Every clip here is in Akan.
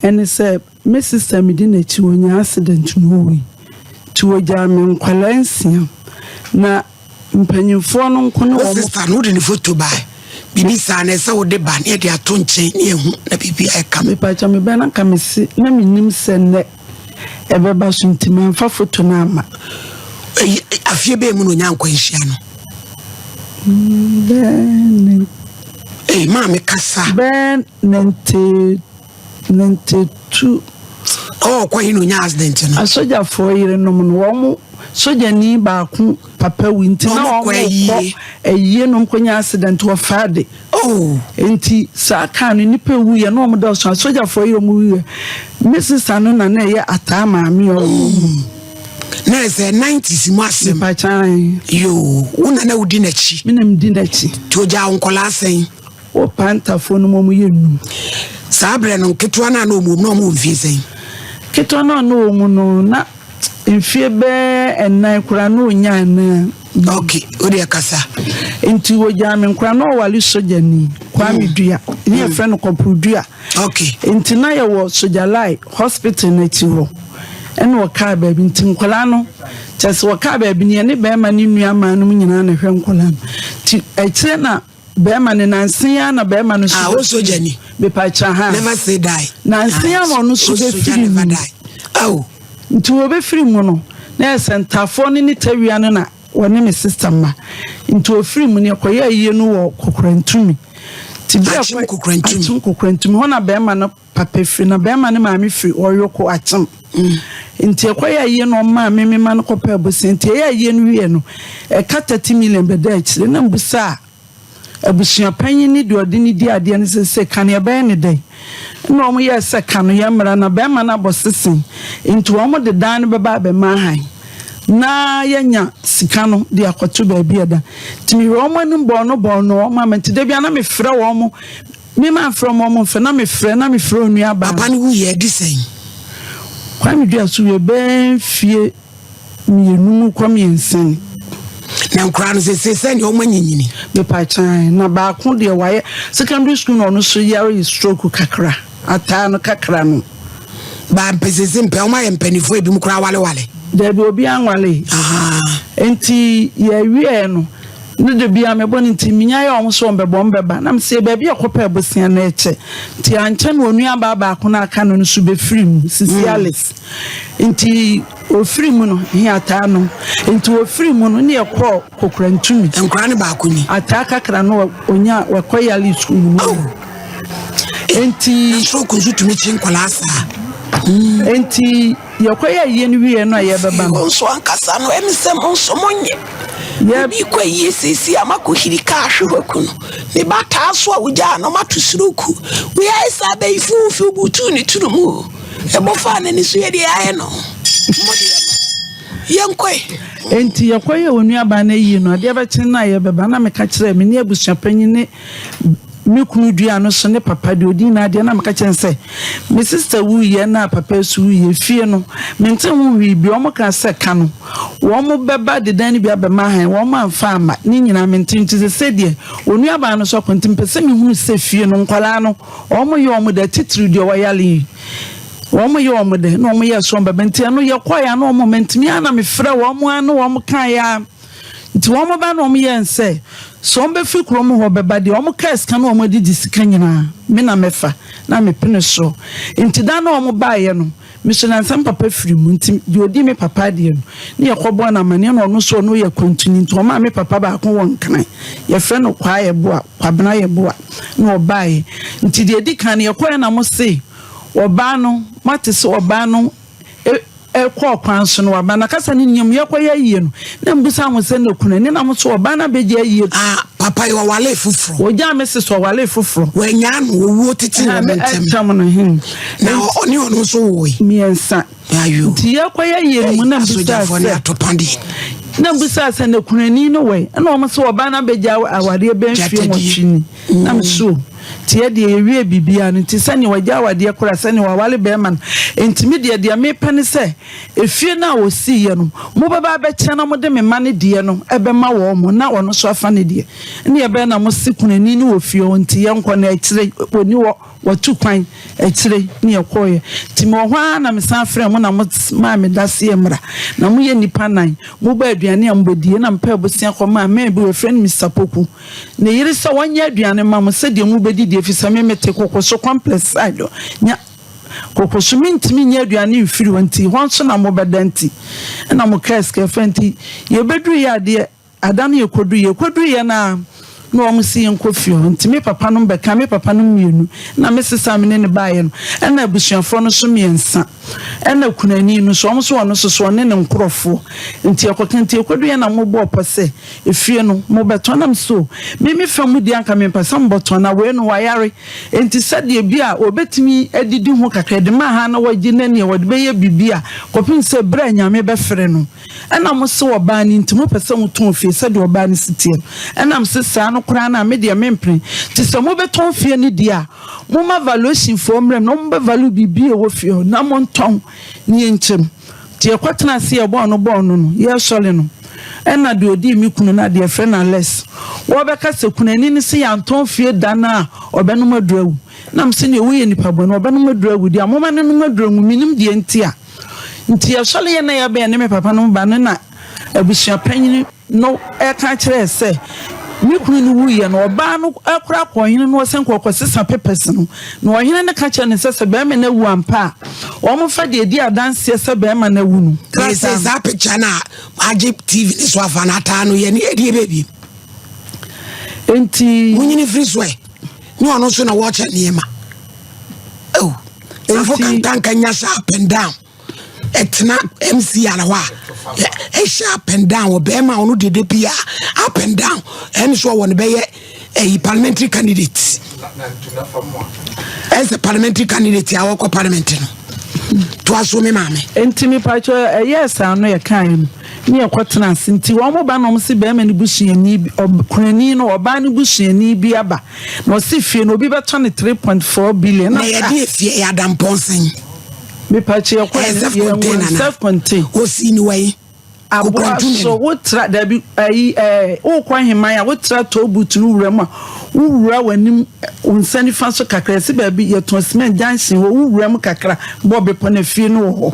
Ɛne sɛ me sister medi n'akyi ɔnyaa accident na ɔwui. Nti ɔgyaa me nkwadaa nsia. Na mpanyinfoɔ no nko ne Wo wɔn. sister no wode ne foto bae? Biribi saa no ɛsɛ wode ba ne yɛde ato nkyɛn ne yɛhu na biribi ayɛ kama. Mepakyɛ me bɛ na nka mese na menim sɛ nnɛ ɛbɛba so nti mamfa foto no amma. Eyi afie bɛyɛ mu na onya nkwanhyia no? Bɛɛ ne. Ee maame kasa. Bɛɛ nante 92. Ɔwɔ kɔ he na onya accident no? Asogyafoɔ yerenom no, wɔn sogyani baako papa wu nti na wɔn kɔ ayie na wɔn kɔnya accident wɔ Fade. Oh. Nti saa kaa no nnipa ewu yɛ na wɔn dɔɔso asogyafoɔ yere wɔn wu yɛ. Me sista no na na ɛyɛ ataa maame a ɔwɔ mu. Na ɛsɛ 90s mu asɛm. Mpakyan. Yoo, wo na na wodi n'akyi. Me na medi n'akyi. Nti ogyaa wo nkɔlaa sɛn? Wo pantafoɔ no mu wɔn yɛ num. Saa berɛ no nketewa no a na wɔn wɔ mu na wɔn wɔ mfie sɛn? Ketewa no a na wɔn mu no na mfie bɛɛ ɛnan koraa na ɔnya anaa. Ok, wo deɛ kasa. Nti wɔgyaa me nkora na ɔwale sogyani Kwame mm. Dua ne mm. yɛfrɛ no Kɔporo Dua. Ok. Nti na yɛwɔ Sogyalai hospital no akyi hɔ ɛna ɔkaa baabi nti nkwadaa no kyɛ sɛ ɔkaa baabi no yɛne bɛrima ne nua maa no nyinaa na ɛhwɛ nkwadaa no nti akyire na Bɛɛma no nansa yi ara na bɛɛma no so Ah, wo soja ni. Mepakyɛ ha. Never say die. Nansa yi ara na ɔno so bɛfiri mu. Oh. Nti wɔbɛfiri mu no, na yɛ sɛ ntaafoɔ no ne tawia no na wɔne me sister mma. Nti wɔfiri mu no, yɛkɔyɛ ayie no wɔ Kokorantumi. Nti berɛ Akyem Kokorantumi. Akyem Kokorantumi. Hɔ na bɛɛma no papa firi, na bɛɛma no maame firi Ɔyoko Akyem. Nti ɛkɔyɛ ayie no ɔmaa me me ma no kɔpɛɛ bosea. Nti ɛyɛ ayie no wieɛ no, ɛka 30 million bɛdaa akyire. Na mebisaa abusua panyin ne deɛ ɔde no di adeɛ no sɛ, sɛ ka no yɛbɛyɛ no dɛn? Ɛna wɔn yɛɛ sɛ ka no yɛmmra na bɛrima no abɔ sese nti wɔn de dan no bɛba abɛma ahan na yɛanya sika no de akɔto baabi ɛda. Nti mehwɛ wɔn anim bɔɔ no bɔɔ no wɔn ama nti da bi a na mefrɛ wɔn me ma mfrɛ wɔn wɔn mfrɛ na mefrɛ na mefrɛ onua baa. Papa no wuiɛ ɛde sɛn? Kwame Duaso wuiɛ bɛyɛ mfie mmienu mu kɔ mmiɛnsa ni. Na nkoraa no sese sɛnea wɔn anyinyini. Mepakyan na baako deɛ wayɛ secondary school na ɔno nso yare stroke kakra ataa no kakra no. Ba mpɛ sese mpɛ wɔn ayɛ mpanimfoɔ ebi mu koraa walewale. Dabi obi anwale. Nti yɛwieɛ no ne de bia mebɔ no nti menya yɛ wɔn so wɔn bɛbɔ wɔn bɛba na mesɛ baabi a ɛkɔpɛ abosea no ɛkyɛ nti ankyɛ na onua baa baako no aka no no so bɛfiri mu sisi mm. Alice Nti wɔfiri mu no, he ataa no. Nti wɔfiri mu no, ne yɛkɔɔ Kokorantumi. Nkoraa no baako ni. Ataa kakra no ɔnya wakɔ yale sukuu no mu. Oh. Nti. Na stroke nso tumi kye nkwadaa saa. Nti yɛkɔyɛ ayie no wieɛ no a yɛbɛba no. Wɔn nso ankasa no ɛne sɛ mo nso monyɛ. Obi kɔ ayie seesei a makɔhiri kaa ahwe hɔ aku no. Ne ba taa so a wogyaa no mato stroke. Wei ayɛ sɛ abayifo fi obutuu ne tiri mu o. Ɛbɔ faa n'ani so yɛ deɛ ayɛ no mo deɛ no yɛnkɔe. Enti yɛkɔyɛɛ onuabaa no ayi no, adeɛ bɛkye no a yɛbɛba na meka kyerɛɛ me ne abusuapanyin ne me kunu dua no so ne papa deɛ ɔdi nyinaa deɛ na meka kyerɛ no sɛ me sista wuiɛ na papa nso wuiɛ fie no mente ho hwee bio wɔn kaa sɛ ka no wɔn bɛba de dan no bi abɛma han wɔn amfa amma ne nyinaa mente nti sɛ sɛ deɛ onuabaa no so akɔ nti mepɛ sɛ mehunu sɛ fie no nkwadaa no Wɔn yɛ wɔn dɛ, titiriw deɛ ɔyare yi. Wɔn yɛ wɔn dɛ, na wɔn yɛ so wɔn bɛba. Nti ɛno yɛkɔɛ a na wɔn mma ntumi a na mefrɛ wɔn a na wɔn kaeɛ a. Nti wɔn ba na wɔn yɛɛ sɛ, sɛ wɔn bɛfiri kurom hɔ bɛba deɛ, wɔn kaa sika na wɔn adidi sika nyinaa, me na mɛfa, na mepene soɔ. Nti da no a wɔn baeɛ no, Me so nansa me papa firi mu nti deɛ ɔdi me papa adeɛ no ne yɛkɔbɔɔ no amaneɛ na ɔno nso ɔno yɛ kwantuni nti ɔmaa me papa baako wɔ Nkran yɛfrɛ no Kwaa Yɛboa Kwabena Yɛboa na ɔbaeɛ nti deɛ ɛdi kan no yɛkɔeɛ na mo se ɔbaa no moate sɛ ɔbaa no ɛkɔɔ kwan so no waba na kasa no nniam yɛkɔyɛ ayie no na mbusa ho sɛ na kunu ne na mo so ɔbaa no abɛgye ayie Ah, papa yi ɔwalee foforɔ. Wɔgyaa me se so ɔwalee foforɔ. Wɔanyaa no, owuo tete wɔn ntɛm. Ɛntɛm no he. Na ɔne ɔno nso woe. Mmiɛnsa. Ayo. Nti yɛkɔyɛ yie no mu na mbusaa Asogyafoɔ ne sɛ. atopa deɛ. Na mbusaa sɛ na kunani no wɔ he? Ɛna wɔn se ɔbaa no abɛgya awadeɛ bɛn mfie nwɔtwe ni. Na me so nti yɛ deɛ yɛwie biribiara no nti sɛdeɛ wagya awadeɛ koraa sɛdeɛ wawale bɛrima no nti me deɛ deɛ mepɛ ne sɛ efie no a wɔsiiɛ no mobɛba abɛkyɛ na mode me mma no deɛ no ɛbɛma wɔn mo na ɔno nso afa ne deɛ ɛne ɛbɛyɛ na mo se kunani no wɔ fie hɔ nti yɛnkɔ na akyire ɔni hɔ. Watu kwan akyire ne yɛkɔeɛ. Nti mewɔ hɔ ara na mesan frɛɛ mo na mo maa me daseɛ mmra. Na moyɛ nnipa nan. Mobaa aduane a mobɛdie na mepɛɛ bosea kɔmaa man bi wɔfrɛ no Mister Poku. Ne yere sɛ ɔnyɛ aduane mma mo sɛdeɛ mobɛdidi ɛfiri sɛ me mete Kokoso complex side hɔ. Nya Kokoso mentumi nyɛ aduane mfiri hɔ nti hɔ nso na mobɛda nti ɛna mokaa sika fa nti yɛbɛduruiɛ adeɛ Ada no yɛkɔduruiɛ, yɛkɔduruiɛ no ara na wɔn se yɛnkɔ fie hɔ, nti me papa nom bɛka, me papa nom mmienu, ɛna me sesa a me ne no baeɛ no, ɛna abusuafoɔ no nso mmiɛnsa, ɛna kunani no nso, wɔn nso ɔno nso so ɔne ne nkorɔfoɔ, nti yɛkɔka, nti yɛkɔduruiɛ na wɔbɔɔ pɔ sɛ efie no mobɛtɔn, na me se o, me me fa mu deɛ anka mempɛ sɛ mobɔtɔn, na wei no wayare, nti sɛdeɛ bi a wɔbɛtumi adidi ho kakra, yɛde ma ha na wɔagye na neɛ wɔde bɛyɛ biribi a, kɔpem sɛ berɛ a Nyame bɛfrɛ no. Ɛna mo se ɔbaa no nti mopɛ sɛ motɔn fie sɛdeɛ ɔbaa no si teɛ no. Ɛna mese saa no koraa no a medeɛ mempene. Nti sɛ mobɛtɔn fie no deɛ a, momma valuation foɔ mmra mu na wɔn bɛ value biribi a ɛwɔ fie hɔ na montɔn na yɛnkyɛ mu. Nti yɛkɔtenaa ase yɛbɔɔ no bɔɔ no no, yɛresɔre no, ɛna deɛ ɔdii me kunu no a deɛ yɛfrɛ no Alex, wɔbɛka sɛ kunani no se yɛantɔn fie da no a ɔbɛnom aduro awu. Ɛna mese neɛ woyɛ nipa bɔne, ɔbɛnom aduro awu deɛ a momma no nom aduro nwu, mennim deɛ nti a. Nti yɛsɔre yɛ na yɛbɛn ne me papa no ba no na abusua panyin no ɛka kyerɛɛ sɛ me kunu no wuiɛ no ɔbaa no kora kɔ ɔhene no sɛ nka ɔkɔsesa papers no na ɔhene no ka kyerɛ no sɛ sɛ bɛrima no awu ampa a wɔmfa deɛ ɛdi adanseɛ sɛ bɛrima no awu no krataa no. Saa picture no a agye TV no so afa no ataa no yɛ ne ɛdeɛ baabi. Nti. Monyini firi so ɛ ne ɔno nso na wɔkyɛ nneɛma. Oh. Safo Kantanka nya hyɛ up and down ɛtena MCR hɔ a ɛhyɛ up and down wɔ bɛrima ɔno dede pia up and down ɛne so ɔwɔ no bɛyɛ ɛyi parliamentary candidate ɛsɛ parliamentary candidate a wɔkɔ parliament no toa so me maame. Nti mepatwɛ ɛyɛɛ saa no yɛkaeɛ no ne yɛkɔtena ase nti wɔn ba na wɔn se bɛrima no busuani kunani no ɔbaa no busuani bi aba Na ɔse fie no obi bɛtɔ no 3.4 billion. Na yɛde efie yɛ adampɔnsen. Mepakye yɛkɔ yɛ self contain ana? Self contain. Osi ni wai. Aboa so wotra dabi ayi ɛɛ wokɔ heman a wotra toll booth no wura mu a wowura w'anim wo nsa nifa so kakra yɛsi baabi yɛtɔn cement junction hɔ wowura mu kakra bɔ bepɔ na fie no wɔ hɔ.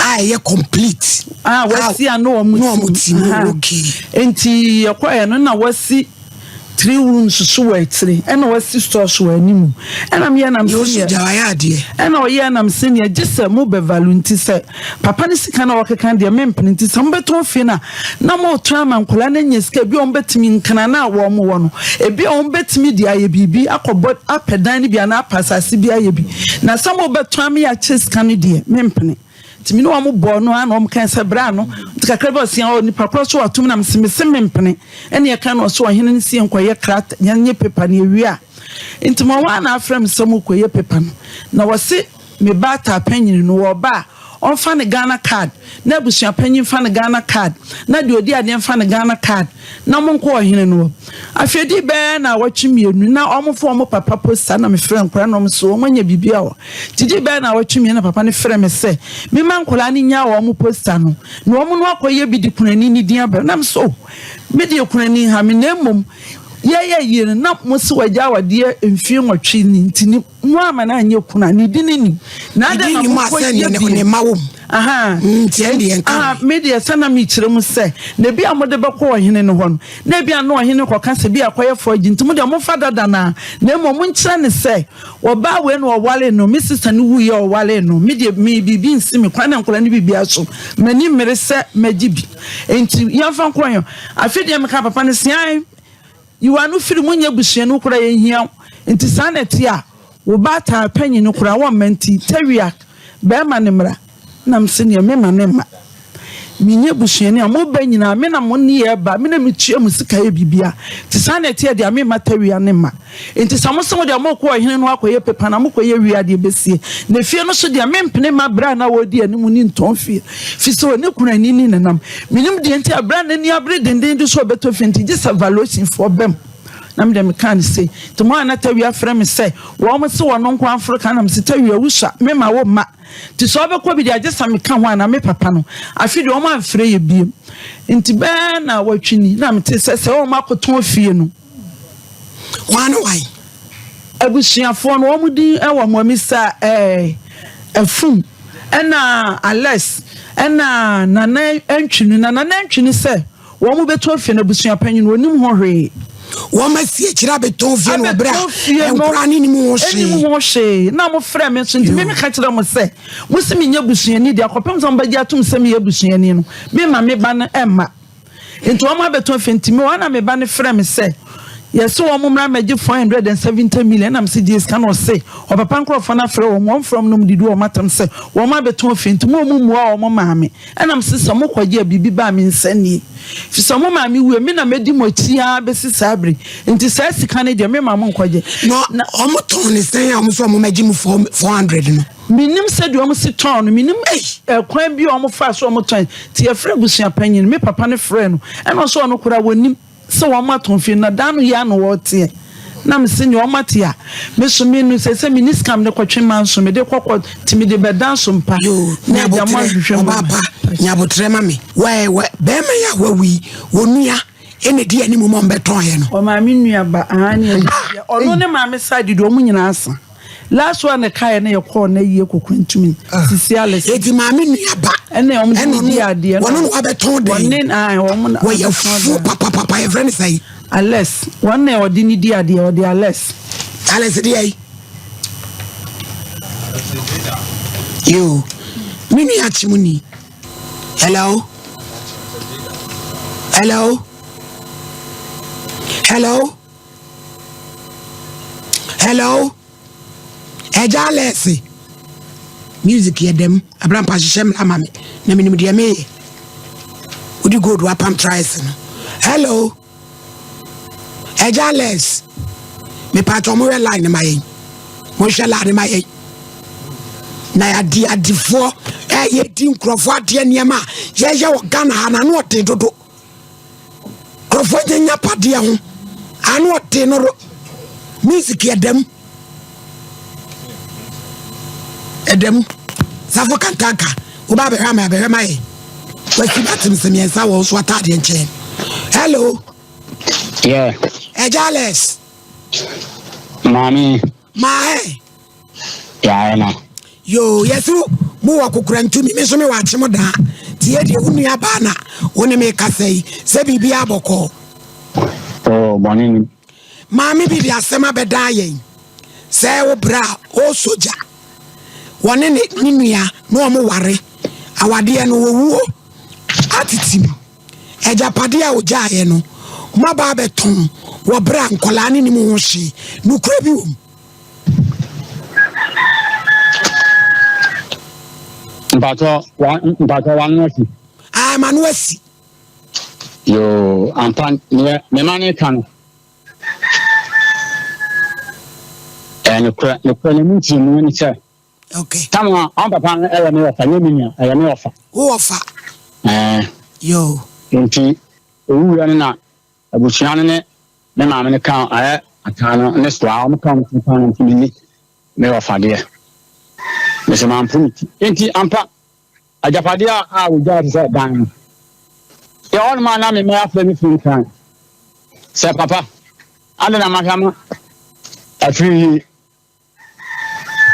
A ɛyɛ complete. A wasi a na wɔn ti mu okay. Nti yɛkɔ yɛ no na wasi. Tree rooms so wɔ akyire ɛna wasi stores wɔ anim ɛna meyɛ nam senior ɛna ɔyɛ nam senior gye sɛ mo bɛ value nti sɛ papa ne sika na ɔkeka deɛ mempene nti sɛ mobɛtɔn fie no a na motɔn ama nkwadaa no anya sika ebi a wɔbɛtumi nkana no a wɔn wɔ no ebi a wɔbɛtumi de ayɛ biribi akɔbɔ apɛ dan no bi anaa apɛ asase bi ayɛ bi na sɛ mobɛtɔn ama yɛakyɛ sika no deɛ mempene. Nti me ne wɔn bɔɔ no ara na wɔn kae sɛ bra no nti kakra bi ɔse ɔ nipa korɔ so watom na mese mese mempene ɛne ɛka no ɔse ɔhene no se yɛnkɔyɛ krata yɛnyɛ paper no yɛwie a nti ma wɔn a na afrɛ me sɛ mokɔyɛ paper no na wɔse me ba ataa panyini no wɔba a ɔmfa ne Ghana card na abusua panyin fa ne Ghana card na deɛ ɔdi adeɛ mfa ne Ghana card na monkɔ ɔhene no hɔ. Afei edii bɛyɛ naawɔtwe mmienu na wɔfa wɔn papa posta na mefrɛ nkwadaa na wɔn so wɔn anya biribi a wɔ. Nti dii bɛyɛ naawɔtwe mmienu na papa no frɛ me sɛ mema nkwadaa no nyaa wɔn posta no na wɔn no akɔyɛ bi de kunani no din aba. Na me so oh, me deɛ kunani ha me na mmom yɛyɛ yie no na mo se wagya awadeɛ mfie nwɔtwe ni nti ne Mo ama no anyɛ kunu a ne din nnim. Na adɛn na mokɔ yɛ bi? Ne mma wɔ mu. Nti ɛnde yɛn ka. Me deɛ sɛ na mekyerɛ mu sɛ na ebi a mode bɛkɔ ɔhene no hɔ no na ebi a na ɔhene kɔka sɛ bi akɔyɛ fɔgye nti mo deɛ momfa dada no ara na mmom monkyerɛ no sɛ ɔbaa wei na ɔwaree no me sista no wuiɛ a ɔwaree no me deɛ me biribi nsi me kwan na nkwadaa no biribiara so m'ani mmere sɛ mɛgye bi nti yɛmfa nkɔ ɔhene afei deɛ meka papa no sɛ ae Yi w'ano firi mu nyɛ busuani wo koraa yɛnhia wo nti saa na ɛteɛ a wo ba ataa panyin no koraa wɔmma nti tawia bɛɛma no mmra na mese neɛ mema no mma menyɛ busuani a moba nyinaa me na mo ne yɛ ba me na metua mo sika yɛ bibia nti saa na ɛteɛ deɛ memma tawia no mma nti sɛ mose mo deɛ mokɔ ɔhene no akɔyɛ pepa na mokɔyɛ wie adeɛ bɛsie na fie no so deɛ mempene ma berɛ a na wɔdi anim ne ntɔn fie Fi sɛ ɔne kunu ani ne nenam. Menim deɛ nti a berɛ a n'ani abere dendenden sɛ ɔbɛtɔ fie nti gye sɛ valuationfoɔ ba mu. Na me deɛ mekaa no sei. Nti mo a na Tawia frɛ me sɛ wɔn se wɔn nko aforo ka na mese Tawia wosua mema wo mma. Nti sɛ ɔbɛkɔ bi deɛ agye sɛ meka ho anaa me papa no. Afe deɛ wɔn amfrɛ yɛ biem. Nti bɛɛ naawɔtwe ni na mete sɛ sɛ wɔn akɔtɔn fie no. Hwan ne hwan? Abusuafoɔ no wɔn din wɔ mo Mister eh, Afum ɛna Alex ɛna Nana Antwini na Nana Antwini sɛ wɔn bɛtu afie no abusua panyin no ɔnim ho hwee. Wɔn asi akyire abɛtɔn fie no wɔ berɛ a nkwadaa no nim ho hwee. Ɛnim ho hwee na mo frɛ me nso nti me meka kyerɛ mo sɛ mo se menyɛ busuani deɛ akɔpem sɛ mo bɛgye atom sɛ meyɛ busuani no me ma me ba no ɛmma. Nti wɔn abɛtɔn afie nti me hɔ na me ba no frɛ me sɛ yɛse wɔn mmra mmɛgye 470 million ɛna me se gye sika na ɔse ɔpapa nkorɔfoɔ no afrɛ wɔn wɔn frɛ wɔn na wɔn didi wɔn atam sɛ wɔn abɛtɔn afie nti mo wɔn mmua wɔn maame ɛna me se sɛ mo kɔgye a biribi ba a me nsa nie fi sɛ mo maame wue me na mɛdi mo akyi ara bɛsi saa bere nti saa sika no deɛ me ma mo nkɔgye na wɔn tɔn ne sɛn a wɔn sɛ wɔn mɛgye mo 400 no. Mennim sɛdeɛ wɔn si tɔn no, mennim ɛkwan bi a wɔn faa so wɔn tɔn. Nti yɛfrɛ abusua panyin, me papa no frɛɛ no, ɛna ɔsɛ ɔno koraa wɔnnim sɛ wɔn atɔn fie no, na daa no yɛ ano wɔteɛ. Na mese nea wɔn ate a, me so me no sɛ menni sika mede kɔtwe manso, mede kɔ kɔ, nti mede bɛda so mpa. Yoo, Na agya mo nyabotrɛ, ahwehwɛ mu ɔbaa ama. pa, nyabotrɛ ma me. Wɛ, wɛ, bɛrima yi a wawu yi, wɔnua ɛna di anim ma ɔmbɛtɔn yɛ no. Ɔmaame nua ba, aane, agya, ɔno ne maame side deɛ wɔn nyinaa asa. Last one ne kaeɛ na yɛkɔɔ na yie kɔkɔntumi ah. sisi alɛ eti maame nua ba ɛna wɔn de di adeɛ wɔn na wabɛtɔn dɛn wɔne na wɔn na wɔyɛ fu papapapa yɛfrɛ ne sɛn alex wɔn na ɔde ne di adeɛ ɔde alex alex deɛ yi yoo me nua akyi mu ni hello hello hello. Hello Ɛgya Alɛse Music yɛ dɛm Abrampa hyehyɛ mmra ma me Na menim deɛ meyɛ Wode gold wapam trice no Hello Ɛgya Alɛse Mepatɔ mo hwɛ line ma yɛn Mohwɛ line ma yɛn Na yɛade adefoɔ Ɛyɛ di nkurɔfoɔ adeɛ nneɛma a yɛyɛ wɔ Ghana ha na ano ɔden dodo Nkurɔfoɔ nyɛ nyapadeɛ ho ano ɔden no do music yɛ dɛm ɛdɛm safo kantanka woba abɛhwɛ ama abɛhwɛ ma yɛ wasi batem sɛ mmiɛnsa wɔ so ataadeɛ nkyɛn hello yeah ɛgya alex maame maaɛ Yɛayɛ no. Yoo, yɛse mo wɔ kokora ntumi, me nso me wɔ akyem daa. Nti yɛ deɛ wo nua baa na wo ne me kasa yi, sɛ biribiara bɔkɔɔ. Oh, bɔne nim. Maame bi de asɛm abɛdaa yɛn sɛ wo bra a ɔresɔ gya. Wɔne ne ne nua na wɔn ware. Awadeɛ no wɔwuo atete mu. Agyapadeɛ a ɔgyaeɛ no, moaba abɛtɔn wɔ berɛ a nkwadaa no nim ho hwee. Nokorɛ bi wɔ mu. Mpatsɔ wa mpatsɔ wa no asi. Ah ma no asi. Yoo ampa neɛ me ma ne ka no. Ɛyɛ nokorɛ nokorɛ na mu nkyerɛmu ne sɛ. Okay. Tama ɔn papa no ɛyɛ me wɔfa nyɛ me nua ɛyɛ me wɔfa. Wo wɔfa. Ɛɛ. Yoo. Nti owuiɛ no na abusua no ne Me maame no ka ayɛ ataa no ne soa wɔn ka wɔn ti paa nti menni me wɔfadeɛ. Mese mampo me ti. Enti ampa agyapadeɛ a wɔgyaa te sɛ dan no. Yɛ hɔ nom a na me mma afrɛ me firi nkran sɛ papa ade na mahwɛ ama afiri yi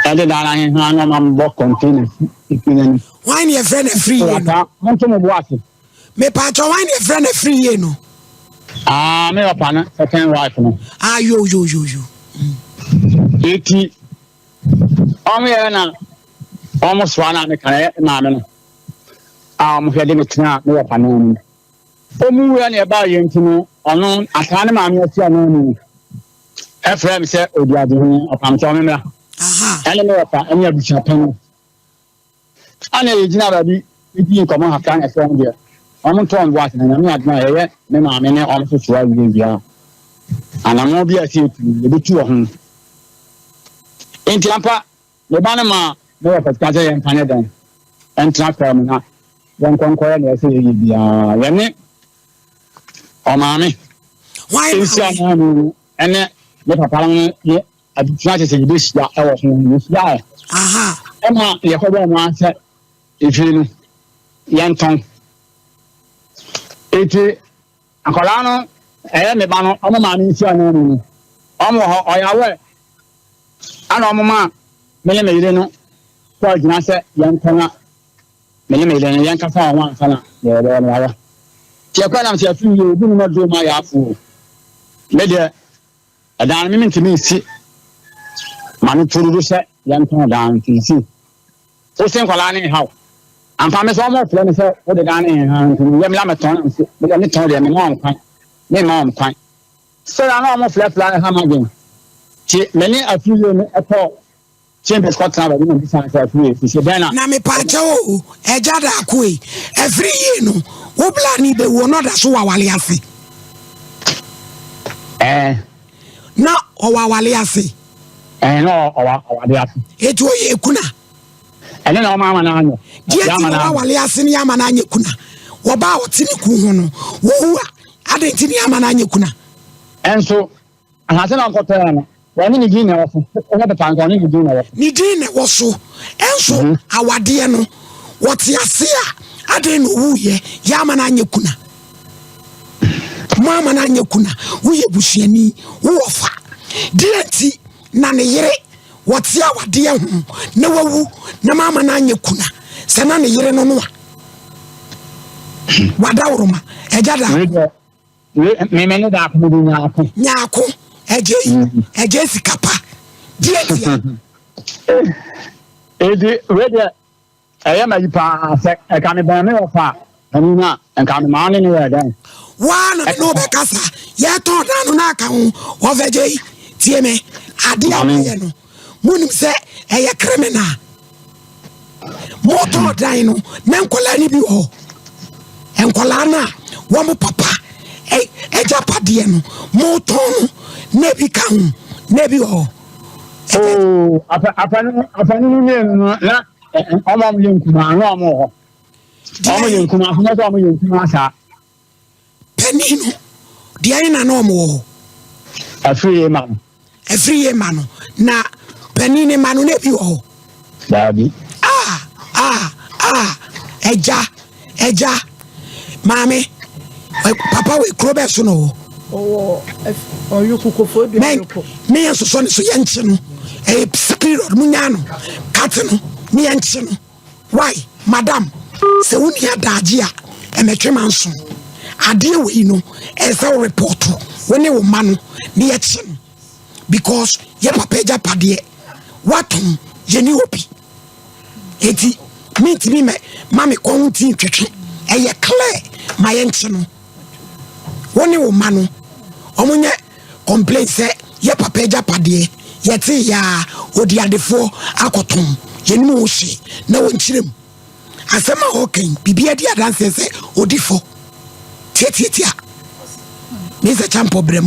Ɛde daa n'aheha na ɔma mebɔ container si efi n'anim. Hwan ne yɛfrɛ no afiri yie no? Monto mo bo ase. Mepaakyɛ hwan ne yɛfrɛ no afiri yie no? Ah, me papa no second wife no. Ah, yo yo yo yo. Eti ɔmo yɛ na ɔmo soa na meka na maame no a ɔmo hwɛ de me tena me papa no anim. Ɔmo wura na ɛbaa yɛn ti no ɔno ataa ne maame asi anan mu. Ɛfrɛ me sɛ odi ade ho ɔpamkyɛw me mmra. Ɛne me wɔfa ɛne abusua panyin. Ana yɛgyina baabi di nkɔmmɔ kakra na ɛsɛ wɔn deɛ wɔn ntɔ wɔn bo ase na nyame adom a yɛyɛ me maame ne wɔn so soa wie wie a anammɔn bi a ɛsɛ yɛtu no yɛbɛtu wɔ ho. Enti ampa me ba no maa me wɔfa sika sɛ yɛmfa ne dɛn ɛntena kaa mu na yɛnkɔ nkɔyɛ nea ɛsɛ yɛyɛ biara yɛne Ɔmaame nsi ananmu no ɛne ne papa no ne abusua kyɛ sɛ yɛbɛhyia ɛwɔ ho yɛhyia ɛ ɛna yɛkɔbɔ ɔmo asɛ efie no yɛntɔn eti akwadaa no ɛyɛ me ba no ɔmo maame nsi ananmu no ɔmo wɔ hɔ ɔyɛ awɛ. Ana wɔn maa me ne me yere no kɔɔ agyina sɛ yɛnkɔ na me ne me yere no yɛnkasa wɔn ho ansa na yɛbɛyɛ no yɛayɛ. Nti ɛkɔɛ nam sɛ yɛafiri yie obi nim aduro ma yɛafo o. Me deɛ ɛdan no me mentumi nsi ma no turudu sɛ yɛntɔn dan no nti nsi. Wo se nkwadaa no nhaw. Ampa me sɛ wɔn frɛ me sɛ wode dan no nha nti meyɛ me na metɔn na mese me deɛ metɔn deɛ mema wɔn kwan memma wɔn kwan. Sɛdeɛ na wɔn frɛfrɛ no ha m'adwene nti me ne afiri no kɔɔ Chambers kɔtena baabi na bisa sɛ afiri yie sisi dɛn na. Na mepaakyɛw o ɛgya daako ei afiri yie no wo bla ne bɛwuo na ɔda so wɔ awale ase. Ɛɛ. Na ɔwɔ awale ase. Ɛɛ na ɔwɔ awale ase. Eti ɔyɛ kuna. Ɛne na ɔma ama no anyɛ. Deɛ ti na ɔwɔ awale ase ne ama no anyɛ kuna. Wɔba a ɔte ne kun ho no wɔwu a adɛn nti ne ama no anyɛ kuna. Ɛnso Asase na ɔkɔtɔɛ no, wɔne ne din na ɛwɔ so. Wopɛ pepa nso, ɔne ne din na ɛwɔ so. Ne din na ɛwɔ so. Ɛnso awadeɛ no, wɔte ase a, adɛn na ɔwuiɛ? Yɛ ama no anyɛ kuna. Mo ama no anyɛ kuna. Woyɛ busuani, wowɔ fa. Deɛ nti na ne yere wɔte awadeɛ ho na wawu na ma ama no anyɛ kuna sɛ na ne yere no no a wadaworoma ɛgya da. Me me ne daako me de nyaako. Nyaako ɛgye yi ɛgye sika pa deɛ tia. Edi wei deɛ ɛyɛ ma yi paa sɛ ɛka me bɛn me wɔ fa ɛni na nka me maa ne ne yɛ dɛn. Waa na me ne wo bɛkasa yɛtɔn dan no na aka ho ɔfɛgye yi tie me adeɛ a wɔyɛ no monim sɛ ɛyɛ criminal. Motɔɔ dan no na nkwadaa no bi wɔ hɔ. Nkwadaa no a wɔn papa agyapadeɛ no motɔn no na ebi ka ho na ebi wɔ hɔ. Oo afanu no mmienu no na wɔn a wɔyɛ nkumaa na wɔn wɔ hɔ. Wɔn yɛ nkumaa so wɔn yɛ nkumaa saa. Panin no, deɛ ɛhe na na wɔn wɔ hɔ? Afiri yie ma no. Afiri yie ma no. Na panin ne ma no na ebi wɔ hɔ? Daabi. Ah, ah, ah, ɛgya, ɛgya, maame, papa wɔ kuro bɛɛ so na ɔwɔ. Ɔwɔ ɔyoko kofo dua yoko. Me yɛn sosɔ ne so yɛn nkye no, ɛyɛ period mu nyaa no, kate no, me yɛn nkye no. Wai madam sɛ wo nni adaagye a ɛmɛtwe manso adeɛ wei no ɛsɛ wo report wo ne wo ma no ne yɛkye no because yɛ papa agyapadeɛ watɔn yɛni hɔ bi eti mentumi mɛ ma me kɔn ho ti ntwetwe ɛyɛ clear ma yɛnkye no wo ne wo ma no ɔmo nyɛ Complain sɛ yɛ papa agyapadeɛ yɛtee yɛ a ɔdi adefoɔ akɔtɔn yɛnim ho hwee na wɔnkyerɛ mu asɛm a ɔka yi biribi adi adanseɛ sɛ ɔdi fɔ tiatiatia me sɛ kyampɔ brɛ mu.